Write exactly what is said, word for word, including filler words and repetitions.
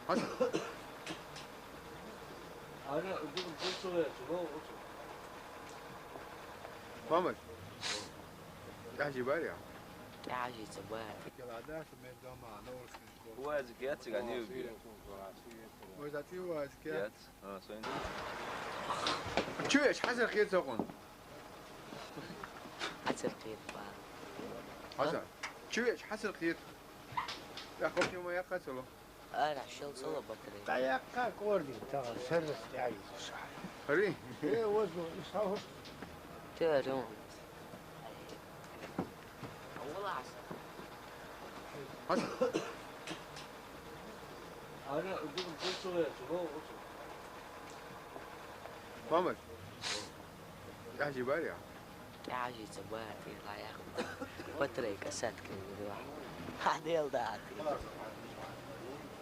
Хьасан. Мамаш. ДӀахьажий баря? ДӀахьажий ца баря. Вазик яц, цигани юбия. Вазик яц, вазик яц. Яц. А, соин. Чу веш, хьасар хет сокъун. Хьасар хет ба. Хьасан. Чу веш, хьасар хет. Я хопти ма я хасало. Ара, шел цала батарея. Та якка корди, та сервис тяги. Ари? Э, вот, вот, сау. Тэ, рон. Хасан. Ара, уду, уду, уду, уду. Мамаш. ДӀахьажий баря? ДӀахьажий ца баря, лайяхъ. Батарейка садки, ва. Хадел да, ти.